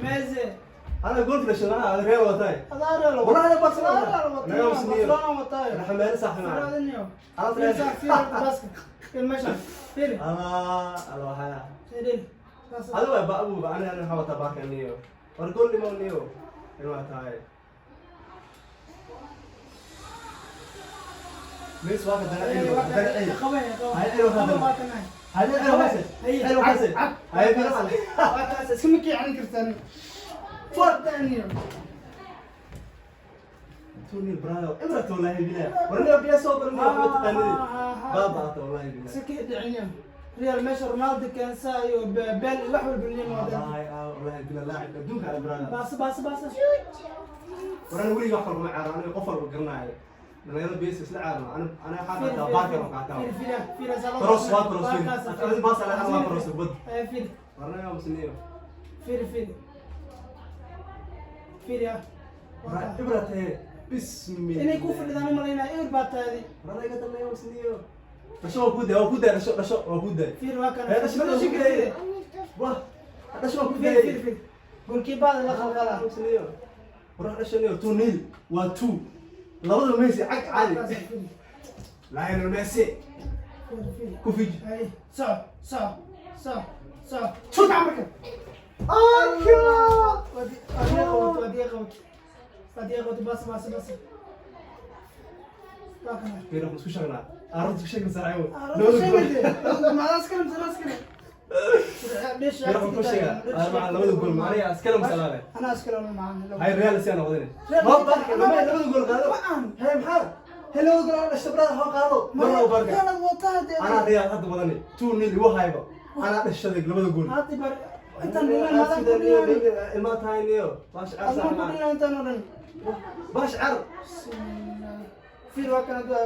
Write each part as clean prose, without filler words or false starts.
Messi. Ana goolka dhashay, anaa Real wataay. Adaa Real. Wallahi أنا برشلونة. Adaa Real wataa. أنا مسنير. Barcelona wataa. أنا حمالي صح Fiir معي. adinyo. أنا Fiir طلعت. sax, fiir baska. Fiir meesha. Fiir. أنا الله waxaa. Fiir. Saas. هذا waa baabu ba ana waxaa wataa baarka niyo. War gool limo niyo. Inuu tahay. Messi waa ka dana Ee, waa dana kan- qaban, qaban. Hay, ayuu Qaban hadal. waa kan ahay. Hadi ayuu hase. Hay, Ayuu hase. cag, Hay cag. fiiran. Waa kaas, iskama kiicin kartaan. Fordaniyo. Tony Bravo. Ibrat wallahi billah. War niyo biya soo baran niyo waxba taqaanid. Baaba ata wallahi billah. Si ka dhiciniyo. Real meesha Ronaldo keensa iyo Bale iyo wax walba la yimaadeen. Wallahi wallahi billah laacib adduunka ala brother. Baas, baas, baas. War ana weliga wax walba ma caaro, aniga qof walba garanaayo. Dhalinyarada BS isla caarno. Ana waxaa qaataa baarkan oo qaataa. Fiir, fiir, fiir, salo. Cross waa cross Waa fiir. kaas, fiir. Adiga baas ala waa cross bad. Ee, fiir. War anaga musliyo. Fiir, fiir. Fiir, ya. Waa kaas. Ibrat he. Bismillah. Inay ku fadhidaan u malaynaya, ewer baa taadi. War anaga dambeeyo musliyo. Dhasho waa ku day, waa ku day, dhasho dhasho waa ku day. Fiir waa kana. Ee, dhasho waa ku day. Wah. Dhasho waa ku Fiir, day. fiir, fiir. Goalkeeper la khalkhala. Musliyo. War dhasho niyo 2-0 waa 2. Labada Messi cag caadi. Kaas, fiir. Lionel Messi Fiir, fiir. ku fiji. Ay, soco, soco, soco, soco. Shoot marka. Aka! Waad qabatay, waad iga qabatay. Waad iga qabatay, baas, baas, baas. Waa kana. Fiir isku sheegnaa. Arrinta isku sheegna saaxiibo. Ah, runta sheegayde. Ma askari mise askari? Dhish, Fiir ku sheega. Maca labada gool ma aniga askari masalaale. Ana askari ma macaan. Hay Real si aan wadin. Real Ma si- barka lama labada gool qaado. Ma aan. Hay maxaa? Hay labada gool aan dhashay brother ha qaado. Mar laba barka. Real wataa dee. Ana Real hadda wadani. 2-0 igu hayba. Ana dhashaday labada gool. Haati bar intaan dhiman madan ku dhiman. Ilma tahay niyo. Bash car Adama ku sax. dhiman intaan oo dhan. Bash car. Fiir waa kana hadda.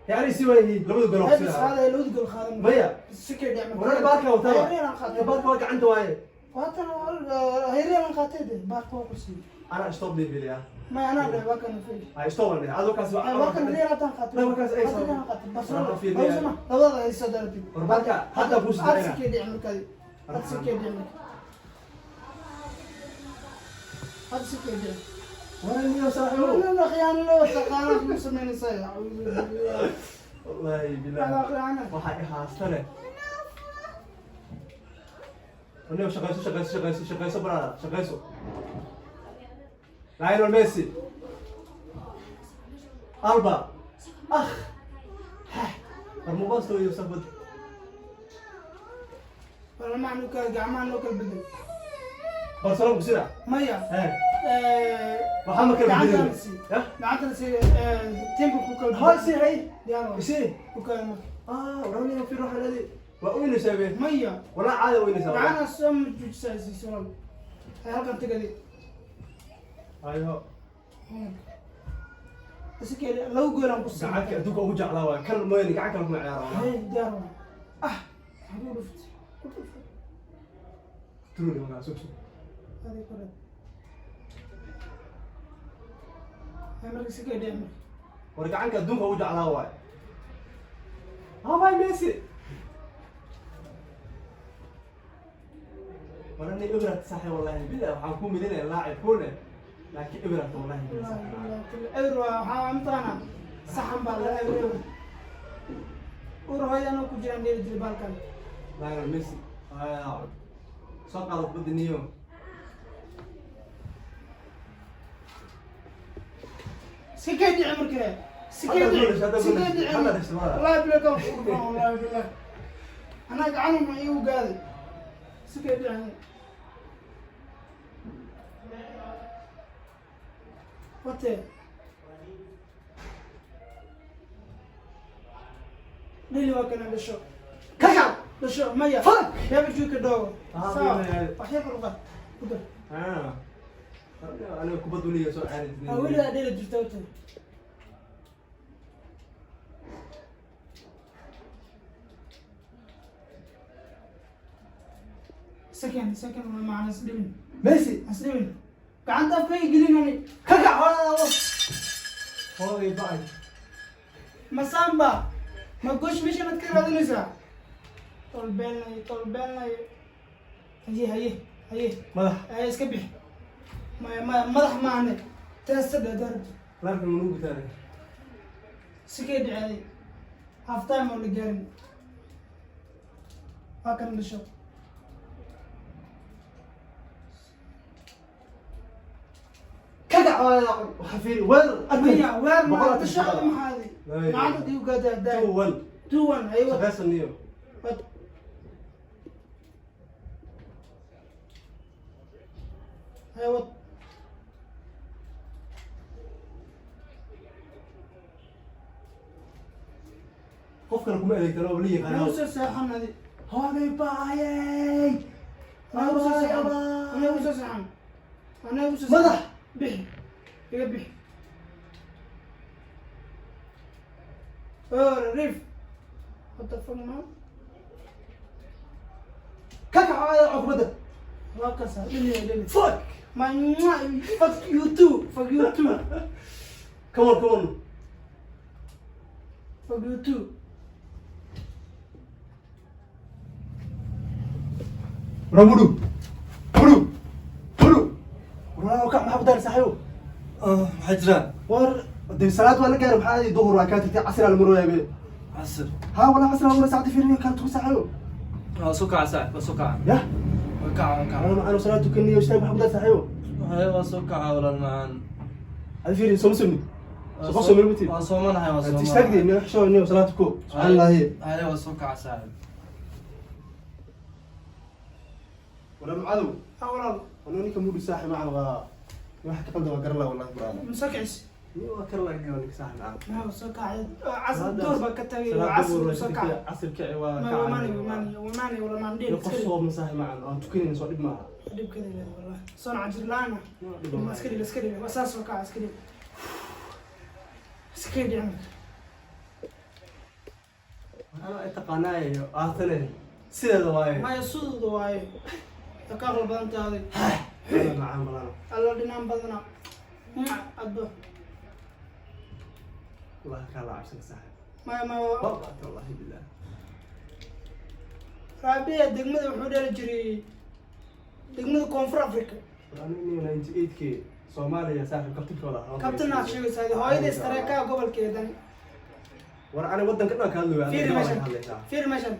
Yani si way labada gool oo Hadda sida. qaadaya labada gool qaadan. Maya. Si kay dhacma. Warar baarka wataa. Real aan qaatay. Baarka waa gacanta waaye. Waatan Real aan qaatay dee. Baarka waa ku siiyey. Ana stop dhibi yaa. Ma anaa dhahay waa kana fiir. Ay stop aan adoo kaas Ay, waa kan Real haddaan qaatay. La, waa kaas ay Hadda soo- Real aan qaatay. Barcelona. Waa fiir Waa Real. sama. Labada ay soo daratay. War baarka hadda ku soo Hadda si kay dhicin markaadi. Hadda si kay dhicin markaadi. Hadda si kay dhicin. Warar niyo saaxiibo. لا خيانة لو تقانا في مسمين سيء أعوذ بالله. Wallahi لا billahi. خيانة. Waxa i haastane. Warniyo shaqayso shaqayso shaqayso shaqayso brother shaqayso. Lionel Messi. Alba. Ah. War mubasto iyo safad. ولا ما عنده كان ما عنده كان بدل. Barcelona ku sida. مية. Eh. Waxaa ma kala bedelin. Yah. gacantana si tiimka ku kala Ha si hay. diyaar Si. ku kala. Ah, warniyo fi ruux aladi. Waa oynaysaa be. Maya. Walaa caadi oynaysaa. Gacana soo muujisay soo ay halkan tagay. Ayo. Iska laba gool aan ku siiyay. Gacanka adduunka ugu jeclaa waay. Kan mooyane gacan kale kuma ciyaaro. Hay diyaar waa. Ah, haduu dhuftay ku dhuftay. Turuli markaa sug sug. Hadi kore. Hay marka si kale dhacay. War gacanka adduunka ugu jeclaa waay. Habay Messi. War ani ibrat saxi wallahi billah waxaan ku midinaya laacib kuune. Laakiin ibrat wallahi billah saxi. Ewer waxaa mataqaanaa saxan baa la ewer ewer. Ur hooyana ku jiraan dheeli jiray baalkan. Lionel Messi. Ayaa. Soo qaado kubadda niyo. Si kay dhici markee. Si kay Hadda dhici. gool, hadda Si gool. kay dhici. Hadda dhashay, walaal. Wallahi billah kan ku dhufan, wallahi billah. Anaa gacanu ma iigu gaaday. Si kay dhici. Wate. Dhili waa kana dhasho. Kaka. Dhasho maya. Fuck! Bebe juuka doogo. Ah, Sawa. maya. Wax yar kor u qaad. Ku dar. Ah. Aniga kubad weliga soo ciyaari Ah, weligaa dheli jirta wate. Second, second macna isdhimin. Messi. Isdhimin. Gacanta afkayga gelinani. Kaka. Hooday bacay. Masamba. Ma gosh meeshan aad ka raadinaysaa? Tolbeenlayo, tolbeenlayo. Haye, haye, haye. Madax. Haye, iska bix. Maya, maya, madax maahane, teesta dheer. Laarka ma nugu gutaanay? Si kay dhacday half time oo la gaarin, waa kan dhasho. Kagac waxaa fiiri weerar. Maya, weer ma Boqol dhasho. afartan. Maxaadi Laa. maanta diu gaadaa daa. 2-1. 2-1, aywa. Shaqaysan niyo. Wad. Aywa. Qof kale kuma adeegtana oo la yaqaano. Anaa usoo seexan adi. Hoogay baayay. Anaa usoo seexan, anaa usoo seexan, anaa usoo. Madax. Bixi, iga bixi. Oh, rif. What the fuck, man? Kagac aaya cukbada. Waa kasaa dhili dhili. Fuck. My fuck you too, fuck you too. Come on, come on. Fuck you too. Waraa mudu mudu mudu, waraa kac, maxaa ku daaray saaxiibo? Maxaa jira? War dee salaad waa la gaaray, maxaa duhur waa kaa tagtay, casri aa la marooyaa be. Casir? Ha walaa, casri aa la marooya, saacadii fiirin kala tuko saaxiibo. Waa soo kaca saaxib, waa soo kaca. Yah. Waa kaca, waa kaca. Ana macaan salaad tukaniyo, istaag, maxaa ku daaray saaxiibo? Haye, waa soo kaca walaal macaan. Adi fiirin soo ma soo qof soo marmati. Waa soomanahay, waa soomanahay. Istaagdee niyo, xisho niyo, salaad tuko, subxaan allahi. Haye, waa soo kaca saaxib. Walaa mucadow. Ha walaal. Anuu ninka mudu saaxib macaan waa waxa ka qaldan, waa garan laha wallahi buraada. Masoo kicis. Niyo waa karan laha niyo ninka saaxib macaan. Maxaa soo kacay? Casr duur baa ka tagay, casr soo kacay. Casir kici waa. Ma wamaani wamaani wamaani wala maandheel. Qof sooma saaxib macaan aan tukanaynin soo dhib maaha. Dhibkeeda leedahay wallahi, soon cajir la'aan ah. Dhib maaha. Iska dhig, iska dhig, waa saas, soo kaca, iska dhig, iska dhig. Anaa ay taqaanaayo aatane sideeda waaye. Maya, sududa waaye, ka aqal badan tahay. Alla macaan badana. Alla dhinaan badana adbo. Wallahi kaa la cabsana saaxib. Maya, maya. Wallahi, wallahi billah. Raabiya degmada wuxuu dhali jiray degmada Koonfur Africa. Aniga 98 kii Soomaaliya saaxib kabtankooda ahaa. Kabtan aad sheegaysaa, hooyada istareekaa gobolkeedan. War ani wadanka dhan ka hadlayo. Fiiri meeshan, fiiri meeshan.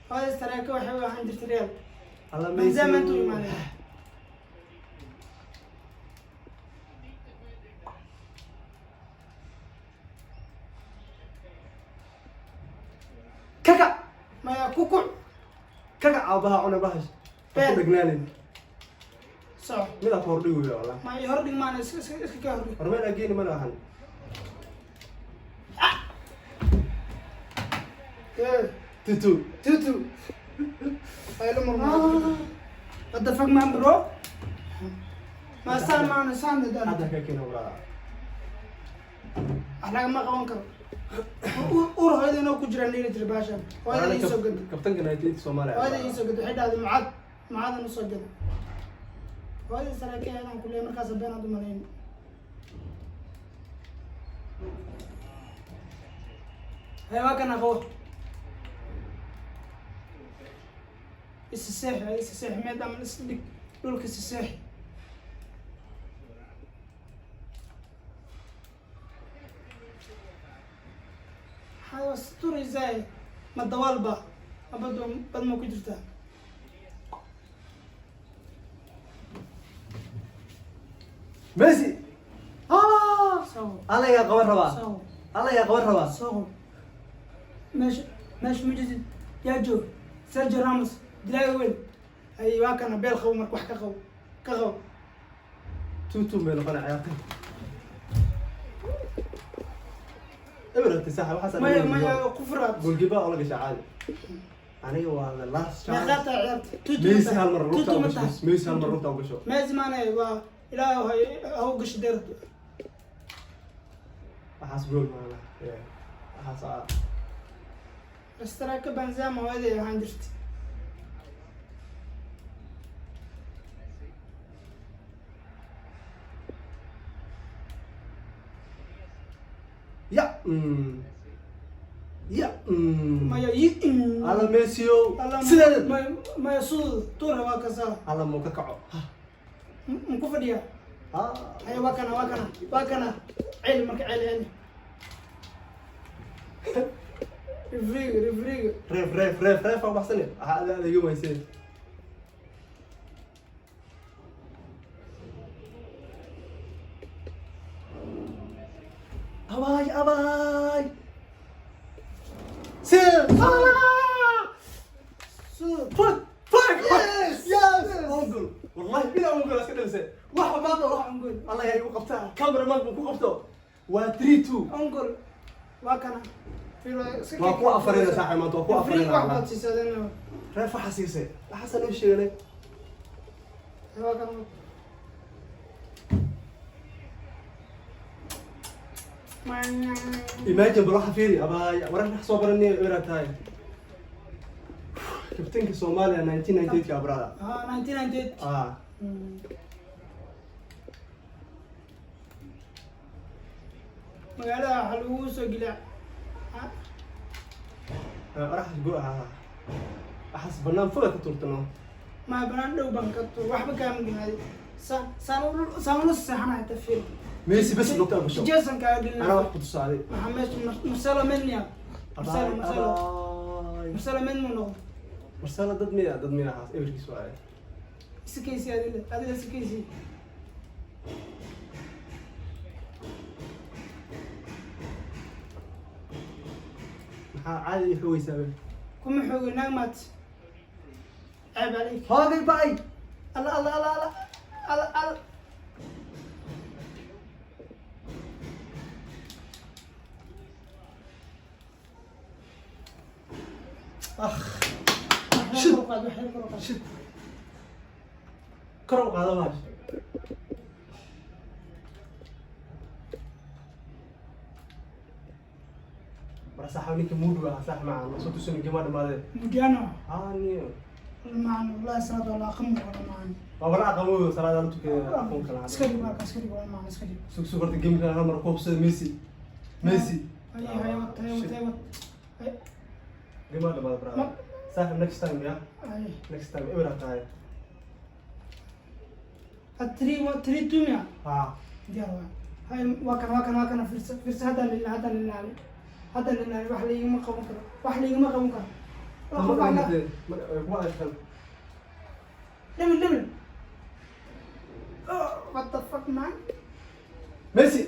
Hooyada istareeka waxay u ahaan jirtay Real. Alla. Benzema intuu imaaday. Kaka. Maya, kukuc. Kaka aabaha cuna bahash. Been. Ku dhagnaanin. Soco. Mid aan hordhigi weyo wallah. Maya, hordhig maana, iska ka hordhig. War meel aan geeni ma lahan. Eh, 2-2. 2-2. Ayla murmaa. What the fuck, man, bro? Ma saan maana saan Hadda dad. ka keena waraa. Wax lagama qaban karo. Ur hooyada inoo ku jiraan dhiiri jiray baashan. Hooyada ii soo gado. Kabtanka 98 Soomaaliya. Hooyada ii soo gado, waxay dhahday Mucaad, Mucaadan u soo gado. Hooyada saraakiil ayadaan ku leeyahay, markaas been aad u malayn. Hee, waa kana qabo. Isi seexi, isi seexi, meel aman is dhig, dhulka isi seexi. Maxaa waa turaysaa? Ma dawaal ba? Ma bad bad ma ku jirtaa? Messi. Ah! Soo. Alla yaa qaban rabaa. Soo. Alla yaa qaban rabaa. Soo. Meesha meesha ma jirtid, yaa joog Sergio Ramos dilaaga weyn. Ay, waa kana beel qabo, marka wax ka qabo, ka qabo. 2-2 bay noqonay ciyaarta. Eber saxa waxaas. Maya, maya, kufraad. Goalkeeper oo la gashay caadi. Aniga waa the last chance. Meeqaa tahay ciyaarta? 2-2. Messi hal mar lugta 2-2 u ma gasho. tahay? Messi hal mar lugta u gasho. Messi maana waa ilaahay ha u gasho deer. Waxaas goal maana. Waxaas ah. Striker Benzema hooyaday ahaan jirtay. Ya. Ya. Maya yi. Alla Messi o. Alla. Sideed. Maya, maya, suu tuura waa kasaa. Alla muu ka kaco. Ku fadhiya. Ha. Haya, waa kana, waa kana, waa kana. Celi marka, celi, celi. Referee, referee. Ref, ref, ref, ref waa baxsane. Waxaa ada adiga wayseen. Abaay, abaay. Sideed. Suu. Fuck, fuck. Yes! Yes. Own goal. Wallahi bila own goal iska dhalisay. Wax maanta wax Own goal. Allah yaa igu qabtaa. Cameraman buu ku qabto. Waa 3-2. Own goal. Waa kana. Fiiro, iska. Waa ku afarina saaxiib maanta, waa ku Referee afarina. wax baad siisadeen. Ref waxa siisay. Waxaas loo sheegnay. Waa kana. Imagine bal waxa fiiri abaay warar wax soo baranay inaad tahay. Kabtanka Soomaaliya 1998 ka brother. Ah, 1998. Ah. Magaalada waxaa lagu soo geliyaa. Warax go ah. Waxaas banaan foga ka turtano. Ma banaan dhow baan ka tuur, waxba kaama gelin. Saan ula seexanaya ta fiir. Messi bas lugta ku soo. Jason kaa gelin. Ana wax ku tusaaday. Maxaa meesha Marcelo Menia, Marcelo, Abaay, Marcelo, abaay. Marcelo Men muu noqdo. Marcelo dad miya haas eberkiis waaye. Isikaysi adila, adila isikaysi. Maxaa caadi ii xoogaysaa be? Kuma xoogay naag maat, ceeb calayk. Hoogay ba'ay. Alla, alla, alla, alla, alla, alla. Ah, Wax Shit. yar kor u qaad, wax yar kor u qaad. Shit. Kor u qaado baash. War saaxiib ninka muudu ah saax macaan soo tusin gama dhamaadeen. Mudiano. Ah, niyo. Macaan wallahi, salaad waa la aqrin wala macaan. Waa wala aqamo salaada la tukada aqoon kala. Iska dhig marka, iska dhig wala macaan, iska dhig. Sug, sug horta game kan hal mar ku hubsada Messi. Messi. Hay, hay, wat, hay, wat, hay, wat, hay. Gama dhamaada brother. Saaxiib next time ya. Hay. Next time ibra tahay. Had 3 1 3-2 miya? Ah. Diyaar waa. Hay, waa kan, waa kan, waa kana. Fiirsa, fiirsa. Hadda lilna, hadda lilnaali, hadda lilnaali. Wax laigama qaban karo, wax laigama qaban karo. Ma dhamaadeen. Ma ku adkan. Level, level. Oh, what the fuck, man? Messi.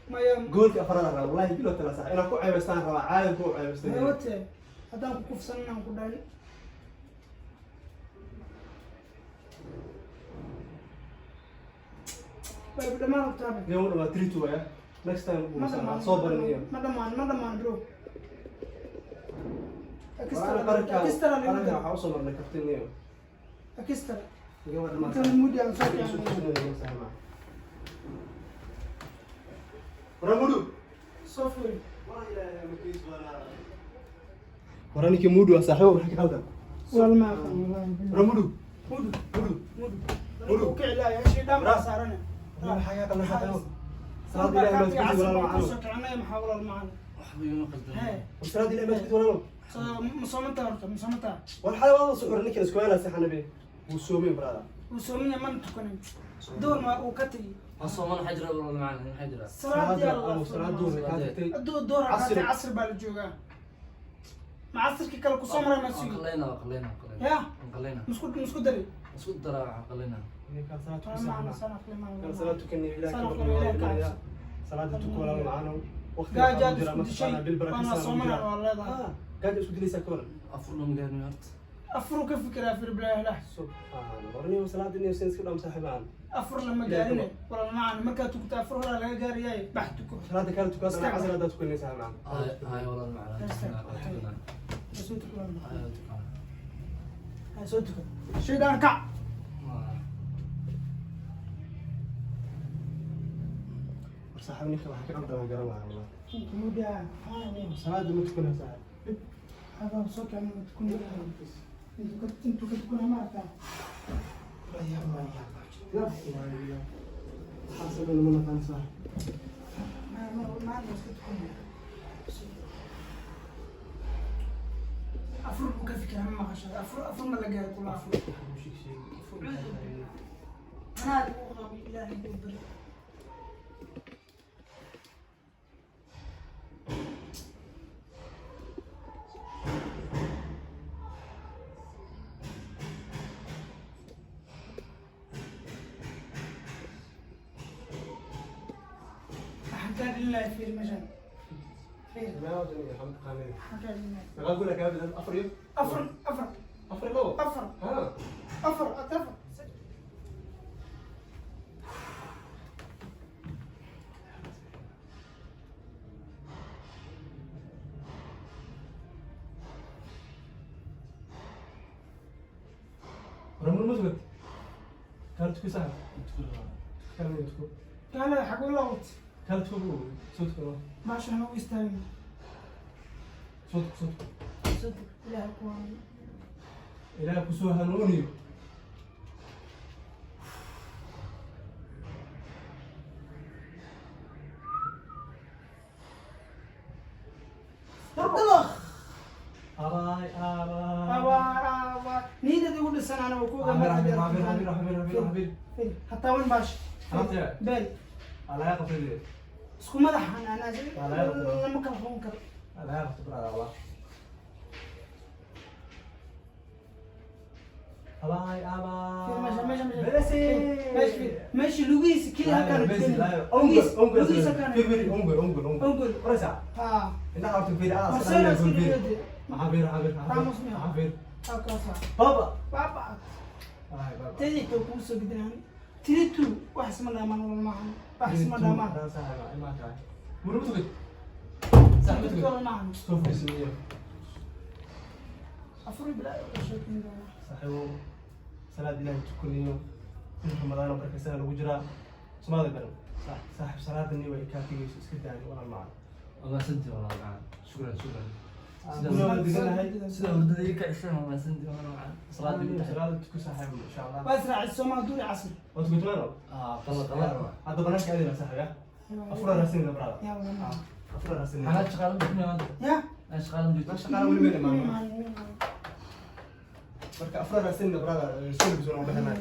Maya. Goolka afraad rabaa wallahi bilo tala sax inaan ku ceebaystaan rabaa caadi ku ceebaystaan. Hay, wate haddaan ku kufsanin aan ku dhalin. Way dhamaan ogtahay. Game dhamaa 3-2 ya. Next time Ma dhamaan. soo baranayo. Ma dhamaan, ma dhamaan, bro. Extra. Qaranka Extra lagu qaranka daro. waxaa usoo marnay kaftan. Extra. Game dhamaa. Intan mudi aan soo keenay. Ramudu. Soo furi. Wara ninkii Mudu ah saaxiibo maxaa ka qaldan? Wal ma aqaan wallahi billah. Ramudu. Mudu. Mudu. Mudu. Mudu. Mudu kici laaya shaydaan baa saaran. Maxaa ka qaldan saaxiibo? Salaad ilaahay ma isku walaal macaan. Soo kicinay maxaa walaal macaan? Waxba igama qaldan. Hee. Salaad ilaahay ma isku walaal. Soo ma soomantaa horta, ma soomantaa? War xalay waa soo ninkan isku weelaa saxanabe. Wuu soomay brother. Wuu soomanya, mana tukanin. Door ma uu ka tegi. Waa sooman, waxaa jira walaal macaan, maxaa jira? Salaadii Salaad salaad duur ka tagtay. Hadduu door Casri. casri, casri baa la joogaa. Ma casirkii kale kusoo maray ma Waan sugi. qalaynaa, waan qalaynaa, waan qalaynaa. Ya. Waan qalaynaa. Musku dari. Isku daraa, waan qalaynaa. Ninkan salaad ku Walaal macaan, saxna. sana aqli Kan macaan. salaad tukanay ilaahay Salaad ka ilaahay ka baqayo. cabso. Salaada tuko walaal macaan. Waqti Gaajaad isku dishay, waana soomanaa waa leedahay. Gaaja isku dilaysaa ka waran. Afur lama gaarin horta. Afuru ka fikiraa fir bilaahi lah. Subxaan. Warniyo salaada inay sen iska dham saaxiibaan. Afur lama gaarine walaal macaan, markaad tukato afur horaa laga gaarayaay, bax tuko. Salaada kala tukaa sana casar hadaad tukanaysaa macaan. Hay, hay walaal macaan. Waa tukanaa. Soo tuko walaal macaan. Hay, waa tukanaa. Ha, soo tuko, shaydaan kac. War saaxiib ninka waxaa ka qaldan garan lahaa wallahi. Mudaa. Salaada ma tukanaa saaxiib. Hada soo kacay tukun, intuu ka tukanaa ma arkaa. Waxaa sameyn ma naqaan saaxiib. Maanta iska tukanaya. Afur buu ka fikiraa, ma maqashaa? Afur, afur ma la gaaro kula afur. Anaa lagu qabo, Ilaahay buu bari. Waxaan kaa dhalinayaa, fiir meeshan. Fiir. Waxaan kaa dhalinayaa. Meeqaa gool kaa bidan? Afar iyo Afar, afar. Afar iyo labo. Afar. Ha. Afar, afar. Ramul ma sugad kaal tuku saaxib. Kaal tuku. Kaale, xaguu la wad. Kaal tuku, soo tuko. Maasha ma u istaagin. Soo tuko, soo tuko. Soo Ilaahay ku hanuuniyo. Ilaah kusoo hanuuniyo. Dalaq. Abaay, abaay. Abaay, abaay. Niidad igu dhisan aniga ku ogaa. Xabir, xabir, xabir, xabir, xabir, xabir, xabir. Fiir, hataa wan baash. Hataa. Beel. Alaga qabtay. Isku madaxan anaa. Waa laga qabtay. Lama kala qaban karo. Alaga qabtay, brother, wallah. Abaay, abaay. Fiir meesha, meesha, meesha. Messi. Meesha, fiir. Meesha lugihiisa kii halkaan. Messi. Lugihiisa, Own goal. lugihiisa halkaan. Fiir, fiir, own goal, own goal, own goal. Own goal. Waraysa. Haa. Indhaha horta fiir, ah, Marcelo iska iska fiir. dhigay. Maxaa fiir, maxaa fiir, maxaa fiir? Ramos miyaa? Maxaa fiir? Halkaas. Baba. Baba. Abaay, baba. Teddy kuu soo gudinaan. 3-2, wax isma dhaamaan, walaal maahan. Wax isma dhaamaan. Muru ma tugid? Sax ma tugid? Walaal maahan. Soo fadhiisaniyo. Afur bilaa u sheekin doona. Saaxiibo, salaad Ilaahay tukaniyo. In Ramadaan oo barakaysan lagu jiraa. Soomaalida badan. Sax. Saaxiib, salaadani way kaa tegayso, iska daani, walaal macaan. Waa mahadsantihi, walaal macaan. Shukran, shukran. Guriga waa deganahay. Sida hurdada ii kaciseen, waa mahadsantihi, walaal macaan. Salaadii u tahay. Salaada tuko, saaxiib, insha Allah. Waa israacay Soomaa duuri casri. Waa tukatamaano? Ah, qala qala. Hadda banaanka aadayna, saaxiib, ya. Afura raasinayna, brother. Yaa walaal maahan. Afura raasinayna. Anaa shaqaale ma joogto hadda. Ya. Anaa shaqaale ma joogto. Shaqaale weli meel imaan. Imaan, imaan. Marka afura raasinayna, brother, soo labisoon oo bixinay.